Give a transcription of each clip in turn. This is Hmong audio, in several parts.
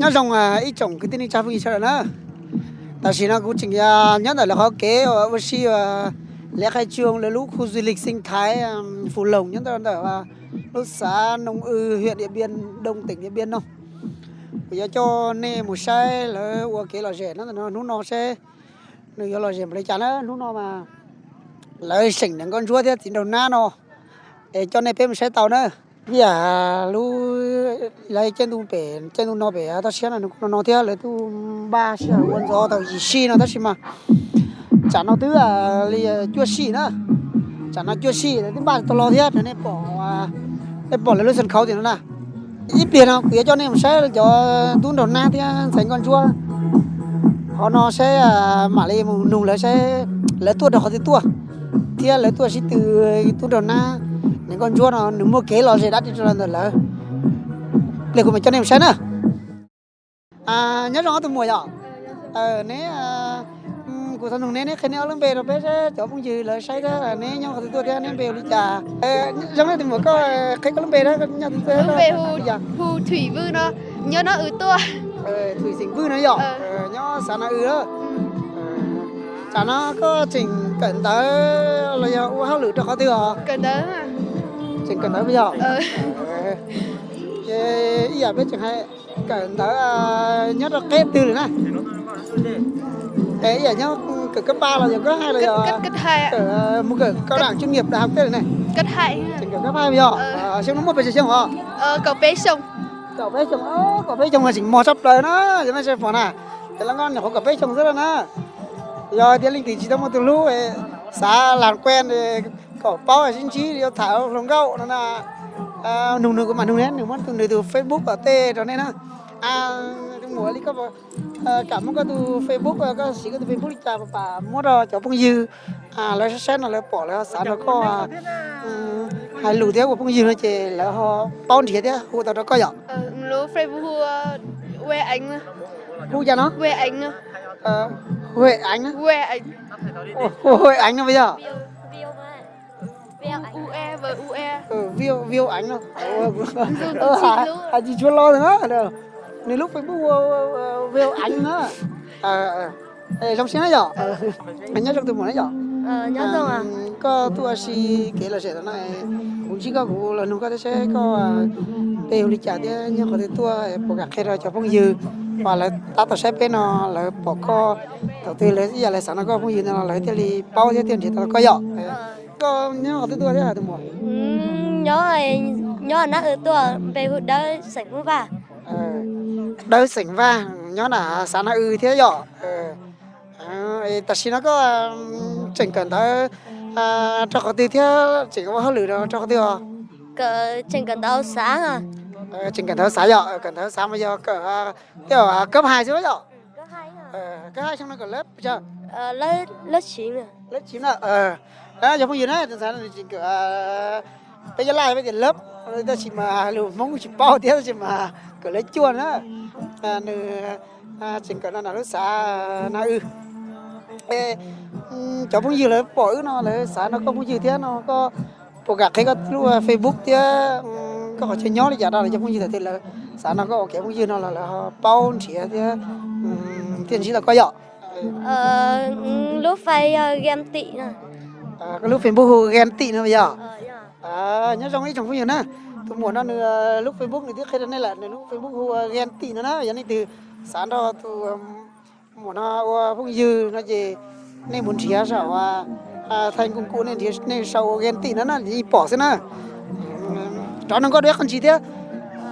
Nyob zoo ib tsoom kwv tij neej tsa phooj ywg sawv daws na. Tam sim no kuv tseem nyob ntawm lawv qhov kev ua si, lawv qhaib tsuag lawv lub khu du lịch sinh thái Phù Lồng nyob ntawm lub xã Nông Ư, huyện Điện Biên Đông, tỉnh Điện Biên no. Kuv yuav coj nej mus saib lawv ua kev lom zem no, hnub no seb nws yuav lom zem npaum li cas na. Hnub no mas lawv seem niam nkauj ntsuab thiab txiv nraug nab no, es coj nej peb mus saib tau na. Ib yam lub lawv caij ntuj pem, caij ntuj no pem toj siab no nws kuj no no thiab, lawv twb npaj sij hawm ua ntxov thaum yim sij no tab sis mas tsam no twb li cuaj sij na. Tsam no cuaj sij lawv twb npaj tau los thiab, nej pom, nej pom lawv lub sân khấu tim no na. Ib pliag no kuv yuav coj nej mus saib cov tub nraug nab thiab ntxhais nkauj ntsuab hov no saib, mam li mus nug lawv saib lawv tuaj rau qhov twg tuaj, thiab lawv tuaj sib tw, tub nraug nab, niam nkauj ntsuab no nws muaj kev lom zem dab tsi rau ntawm lawv. Pliag kuv mam coj nej mus saib na. Nyob zoo ob tug muam yom. Neb, kuv thov nug neb, neb qhia neb ob lub npe rau peb seb cov phooj ywg lawv saib thiab neb nyob qhov twg tuaj thiab neb npe hu li cas? Zoo na tus muam, koj qhia koj lub npe na, koj nyob qhov twg tuaj thiab koj npe hu li cas? Hu Thủy Vư no, nyob Nam Ư tuaj. Thủy Vư no yom, nyob xã Nam Ư lawm. Tsam no koj tseem kawm ntawv los yog ua hauj lwm rau qhov twg os? Tseem kawm ntawv yog. Ces ib yam peb tseem hais kawm ntawv nyob rau qeb twg lawm na? Ib yam nyob kawm cấp ba los yog cấp hai los yog kawm mus kawm cao đẳng chuyên nghiệp đại học tej lawm ne? Tseem kawm cấp hai yog. Xyoo no muaj pes tsawg xyoo os? Kaum peb xyoo, kaum peb xyoo mas tseem mos tshaj plaws na, yog nej saib pom na. Ces lawv nyob nyuam qhuav kaum peb xyoo xwb na. Yog tias leej twg tsis tau muaj tus hlub, xav làm quen, kom paub sib ntsib yuav tham hluas nkauj no na, nug nws kuv mam nug nws, nws muab nws tus Facebook tej rau nej na. Tus muam li koj kam muab koj tus Facebook, koj siv koj tus Facebook li cas pam muab rau cov phooj ywg lawv saib saib no lawv pom lawv xav nrog koj hais lus thiab ua phooj ywg no ces lawv ho paub nrhiav thiab hu tau rau koj yom? Hu cas no? Hu Huệ Ánh, Huệ Ánh no yog? Viu Ánh no. Hais tsis tshua los na. Nws lub Facebook hu Viu Ánh na. Zoo siab na yom. Nyob zoo tus muam na yom. Koj tuaj ua si kev lom zem no, kuv ntsib koj kuv los nug koj thiab seb koj npe hu li cas thiab nyob qhov twg tuaj, puas kam qhia rau cov phooj ywg uas lawv tab tom saib peb no, lawv pom koj thaum twg lawv ib yam lawv xav nrog koj phooj ywg no lawv thiaj li paub thiab thiaj nrhiav tau koj yom. Koj nyob qhov twg tuaj thiab tus muam? Nyob Nam Ư tuaj, npe hu Dawb, xeem Hmoob Vaj. Dawb xeem Vaj, nyob na xav Nam Ư thiab yom. Tam sim no koj tseem kawm ntawv rau qhov twg thiab tseem ua hauj lwm rau qhov twg os? Tseem kawm ntawv xav. Tseem kawm ntawv xav yom, kawm ntawv xav mas yog kawm tej cấp hai xwb yom. Cấp hai xyoo no kawm lớp pes tsawg? Lớp chín na. Cov phooj ywg na, tus ntxhais no nws tseem kawm, peb Nyab Laj peb tias lớp, tab sis mas lus Hmoob tsis paub thiab tab sis mas kawm lớp cuaj na. Nws tseem kawm no na lub xav Nam Ư. Cov phooj ywg lawv pom wb no lawv xav nrog koj phooj ywg thiab no koj puas kam qhia koj lub Facebook thiab koj qhov chaw nyob li cas rau lawv cov phooj ywg thaum twg lawv xav nrog koj ua kev phooj ywg no los lawv ho paub nrhiav thiab thiaj ntsib tau koj yom? Lub Face yog Ghen Tịnh no. Koj lub Facebook hu Ghen Tịnh no yog? Nyob zoo ib tsoom phooj ywg na, tus muam no nws lub Facebook nws twb qhia rau nej lawm, nws lub Facebook hu Ghen Tịnh no na, yog nej twg xav nrog tus muam no ua phooj ywg no ces nej mus nrhiav saum Thanh Công Cụ, nej nrhiav nej sau Ghen Tịnh no na yeej pom xwb na. Rov nug koj dua ib qho ntsis thiab,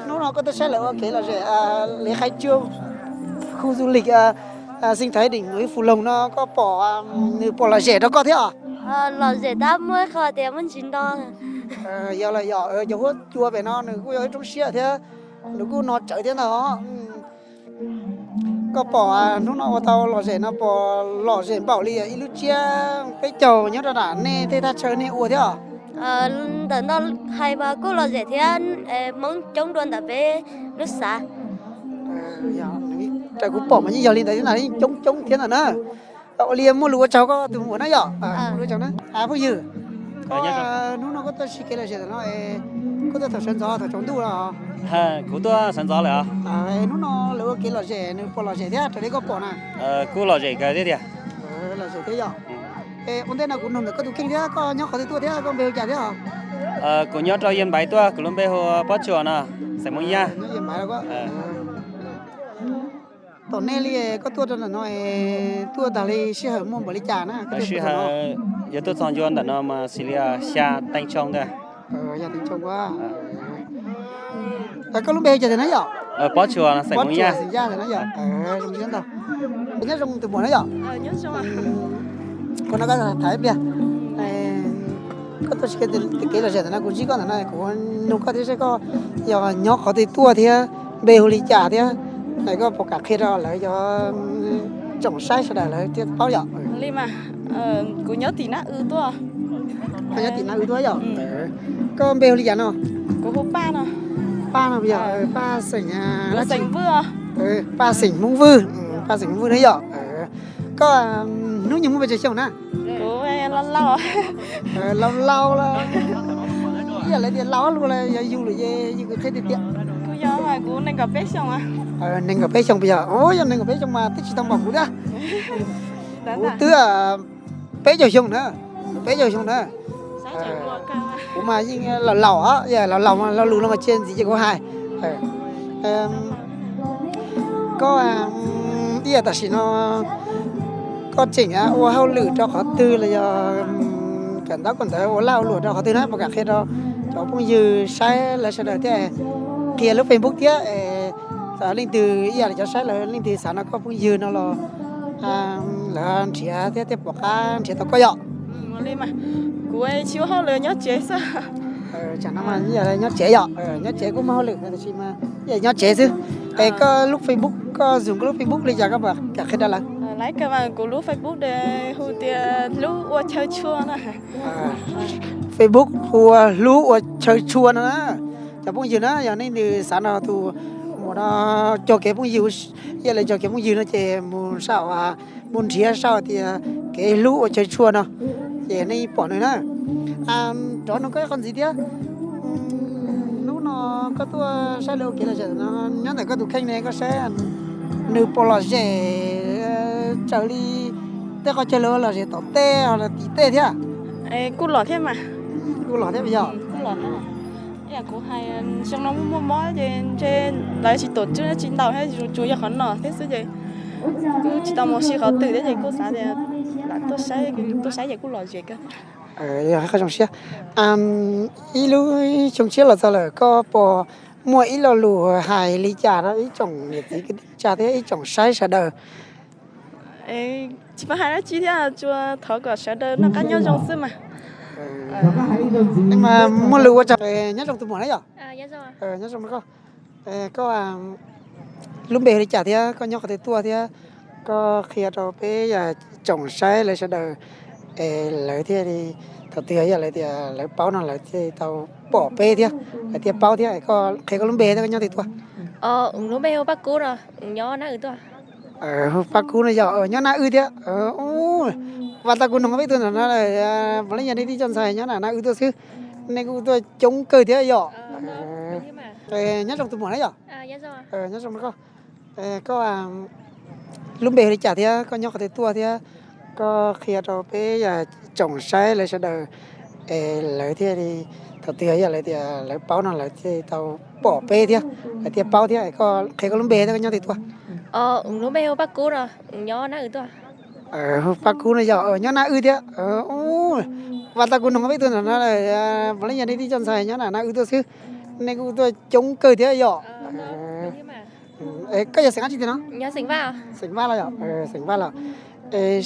hnub no koj tuaj saib lawv ua kev lom zem, lawv khai trương khu du lịch sinh thái đỉnh núi Phù Lồng no koj pom nws puas lom zem rau koj thiab os? Lom zem tab muaj qhov tias muaj ntsis no. Yog los yog cov huab cua pem no nws kuj yog ib roob siab thiab, nws kuj no tsawv thiab ntag. Koj pom hnub no ua tau lom zem no puas lom zem npaum li ib lub tsiab peb caug nyob rau nram nej tej thaj chaw nej ua thiab os? Ntawm no hais mas kuj lom zem thiab, Hmoob coob dua ntawm peb lub xav. Raws kuv pom mas yeej yog li ntawd thiab na, yeej coob coob thiab ntawm na. Ua li muaj lus ua tsaug koj tus muam na yom. Phooj ywg, koj hnub no koj tuaj ua si kev lom zem ntawm no, koj tuaj thaum sawv ntxov thaum tsaus ntuj los? Kuv tuaj sawv ntxov lawm os. Hnub no lawv ua kev lom zem, nws puas lom zem thiab raws li koj pom na? Kuj lom zem kawg thiab tiag. Lom zem thiab yom. Ua ntej no kuv nug ntawm koj tus kheej thiab, koj nyob qhov twg tuaj thiab koj npe hu cas thiab? Kuv nyob rau Yaj Npaiv tuaj, kuv lub npe hu Pob Tsuas no, xeem Hmoob Yaj. Tom nej li koj tuaj rau ntawm no, tuaj tag li sij hawm muaj npaum li cas na? Sij hawm yuav tuaj txog ncua ntawm no mas xws li xya teev tsoo ntag. Koj lub npe hu cas tiag na yom? Pob Tsuas, xeem Hmoob Yaj. Nyob zoo tus muam na yom. Kuv no koj tham ib pliag. Koj tuaj tsis kev lom zem ntawm no kuv ntsib koj ntawm no kuv nug koj thiab seb koj yog nyob qhov twg tuaj thiab npe hu li cas thiab, koj puas kam qhia rau lawv cov tsoom saib sawv daws lawv thiaj paub yom. Kuv nyob tim Nab Wb tuaj. Koj nyob tim Nab Wb tuaj yom? Koj npe hu li cas no? Kuv hu Paj no. Paj no yog Paj xeem, Paj xeem Hmoob Vwj, Paj xeem Hmoob Vwj na yom. Koj hnub nyoog muaj pes tsawg xyoo na? Kuv laus laus. Laus laus lawm. Ib yam li tias laus luaj li yog yus lawm ces yus kuj qhia tiag tiag. Kuv yog, kuv nees nkaum peb xyoo. Nees nkaum peb xyoo puas yog? Yog nees nkaum peb xyoo mas twb tsis tau npaum kuv thiab. Kuv twb peb caug xyoo na, peb caug xyoo na. Kuv mas yeej laus laus, laus laus mas lo lus no mas tsis ntxiv ces kuv hais. Koj ib yam tam sim no koj tseem ua hauj lwm rau qhov twg los yog kawm ntaub kawm ntawv ua laj ua luam rau qhov twg na, puas kam qhia rau cov phooj ywg saib lawv sawv daws thiab, qhia lub Facebook thiab, leej twg ib yam li cov saib lawv leej twg xav no koj phooj ywg no los lawv nrhiav thiab thiaj pom qab nrhiav tau koj yom. Kuv tsis ua hauj lwm, nyob tsev xwb. Tsam no mas nyob tsev yom, nyob tsev kuj muaj hauj lwm tiam sis mas nyob tsev xwb. Es koj lub Facebook, koj zug koj lub Facebook li cas koj puas kam qhia rau lawv? Kuv lub Facebook hu tias Hlub Ua Chaw Tshua na. Facebook hu ua Hlub Ua Chaw Tshua no na. Cov phooj ywg na, yog nej nws xav no tus muam no cog kev phooj ywg, ib yam li cog kev phooj ywg no ces mus saum, mus nrhiav saum tias kev hlub ua chaw tshua no, ces nej pom nws na. Rov nug koj ib qho ntxiv thiab, hnub no koj tuaj saib lawv ua kev lom zem no, nyob ntawm koj tus kheej ne koj saib nws puas lom zem raws li tej qhov chaw lawv lom zem tom tej ho tim tej thiab? Kuj lom thiab mas. Kuj lom thiab yog. Kuv hais, xyoo no muaj muaj mob ces ntshe lawv tsis tuam tswj tsis ntaus thiab, tsuas yog qhov no thiab xwb ces kuj tsis tau mus si qhov twg thiab ces kuj xav tias lam tuaj saib, tuaj saib ces kuj lom zem kawg. Yog qhov zoo siab. Ib lub xyoo tshiab los txog lawm koj puas muaj ib lo lus hais li cas rau ib tsoom niam txiv kwv tij neej tsa thiab ib tsoom saib sawv daws? Tsis paub hais dab tsi thiab, tsuas thov kom sawv daws noj qab nyob zoo xwb mas. Muaj lus ua tsaug, nyob zoo tus muam na yom. Nyob zoo koj. Koj lub npe hu li cas thiab koj nyob qhov twg tuaj thiab koj qhia rau peb tsoom saib lawv sawv daws es lawv thiaj li, thaum twg yog lawv tias lawv paub no lawv thiaj tau pom peb thiab, lawv thiaj paub thiab. Koj qhia koj lub npe thiab koj nyob twg tuaj. Kuv lub npe hu Paj Kub no, kuv nyob Nab Wb tuaj. Hu Paj Kub no yog nyob Nab Wb thiab. Ua tau kuv noog peb tug ntawm no, puav leej yog nej tib co ntxhais nyob Nab Wb tuaj xwb, nej kuj tuaj coob kawg thiab yom. Nyob zoo tus muam na yom. Nyob zoo koj. Koj lub npe hu li cas thiab koj nyob qhov twg tuaj thiab koj qhia rau peb tsoom saib lawv sawv daws es lawv thiaj li, thaum twg yog lawv tias lawv paub no lawv thiaj tau pom peb thiab, lawv thiaj paub thiab. Koj qhia koj lub npe thiab koj nyob twg tuaj. Kuv lub npe hu Paj Kub no, kuv nyob Nab Wb tuaj. Hu Paj Kub no yog nyob Nab Wb thiab. Ua tau kuv noog peb tug ntawm no, puav leej yog nej tib co ntxhais nyob Nab Wb tuaj xwb, nej kuj tuaj coob kawg thiab yom. Koj yog xeem dab tsi tiag no? Xeem Vaj los yog, xeem Vaj los.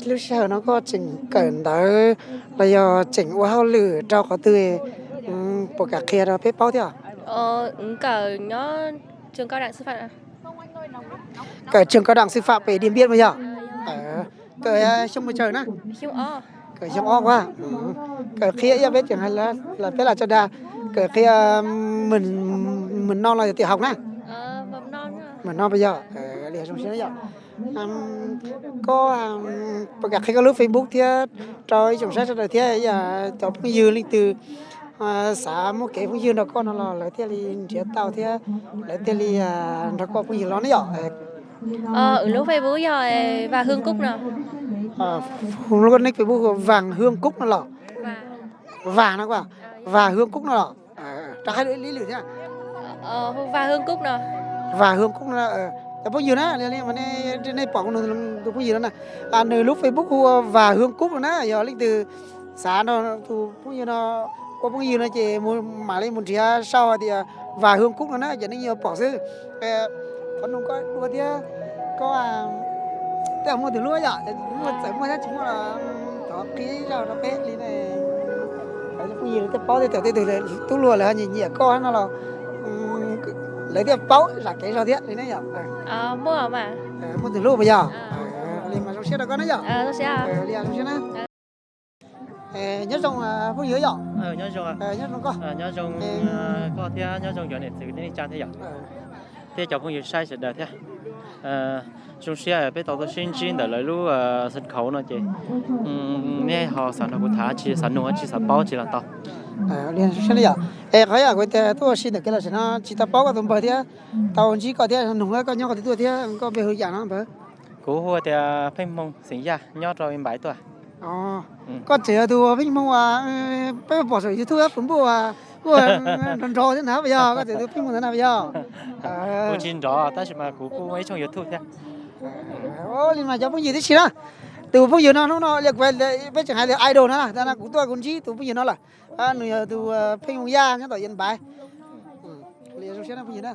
Lub sij hawm no koj tseem kawm ntawv los yog tseem ua hauj lwm rau qhov twg, puas kam qhia rau peb paub thiab? Kawm trường cao đẳng sư phạm pem Điện Biên mas yog. Kawm xyoo pes tsawg na? Kawm xyoo ob ua. Kawm qhia ib yam peb tseem hais los peb lam tso dag, kawm qhia mầm non los yog tiểu học na? Mầm non puas yog? Li zoo siab yom. Koj puas kam qhia koj lub Facebook thiab rau ib tsoom saib sawv daws thiab cov phooj ywg leej twg Xav muaj kev phooj ywg nrog koj no los lawv thiaj li nrhiav tau thiab lawv thiaj li nrog koj phooj ywg los ne yom? Lub Facebook yog Vam Hương Cúc no. Lub nick Facebook Vam Hương Cúc no los? Vam no, Vam Hương Cúc no los? Rov qab ib lwm thiab. Vam Hương Cúc no. Vam Hương Cúc no. Cov phooj ywg na, nej pom tus phooj ywg no na, nws lub Facebook hu ua Vam Hương Cúc no na, yog leej twg xav nrog tus phooj ywg no ua phooj ywg no ces mam li mus nrhiav sau hais tias Vam Hương Cúc no na ces nej yuav pom xwb. Thov nug koj dua thiab, koj tej muaj tus hlub yom, muaj txawm muaj thiab tsis muaj los thov qhia zog rau peb li ne. Phooj ywg thiaj paub thiab, tej tug tub hluas lawv nyiam nyiam koj no los lawv thiaj paub zam kev zog thiab li ne yom. Muaj tus hlub puas yog? Li mas zoo siab rau koj na yom. Li zoo siab na. Nyob zoo phooj ywg yom. Nyob zoo koj. Nyob zoo koj thiab nyob zoo cov niam txiv kwv tij neej tsa thiab yom. Thiab cov phooj ywg saib sawv daws thiab. Zoo siab peb tau tuaj sib ntsib ntawm lawv lub sân khấu no ces nej ho xav nrog kuv tham tsis, xav nug tsis, xav paub tsis los tau. Li zoo siab yom. Es qhov yam kuv tias tuaj ua si ntawm kev los sim no tsis tau paub koj tus npawg thiab, tau ntsib koj thiab nug koj nyob qhov twg tuaj thiab koj npe hu yam no npawg? Kuv hu tias Pheej Hmoo xeem Yaj nyob rau Npaiv tuaj. Koj tseem yog tus Pheej Hmoo peb pom saum YouTube Facebook kuj nrov nrov thiab na puas yog? Koj tseem tus Pheej Hmoo ntawd na puas yog? Kuv tsis nrov tab sis mas kuv kuj muaj ib tshooj YouTube thiab. Li mas cov phooj ywg tib si na, tus phooj ywg no hnub no li kuv peb tseem hais tias idol no, kuv tuaj kuv ntsib tus phooj ywg no lawm. Nws yog tus Pheej Hmoo Yaj nyob tom Npaiv. Li zoo siab na phooj ywg na.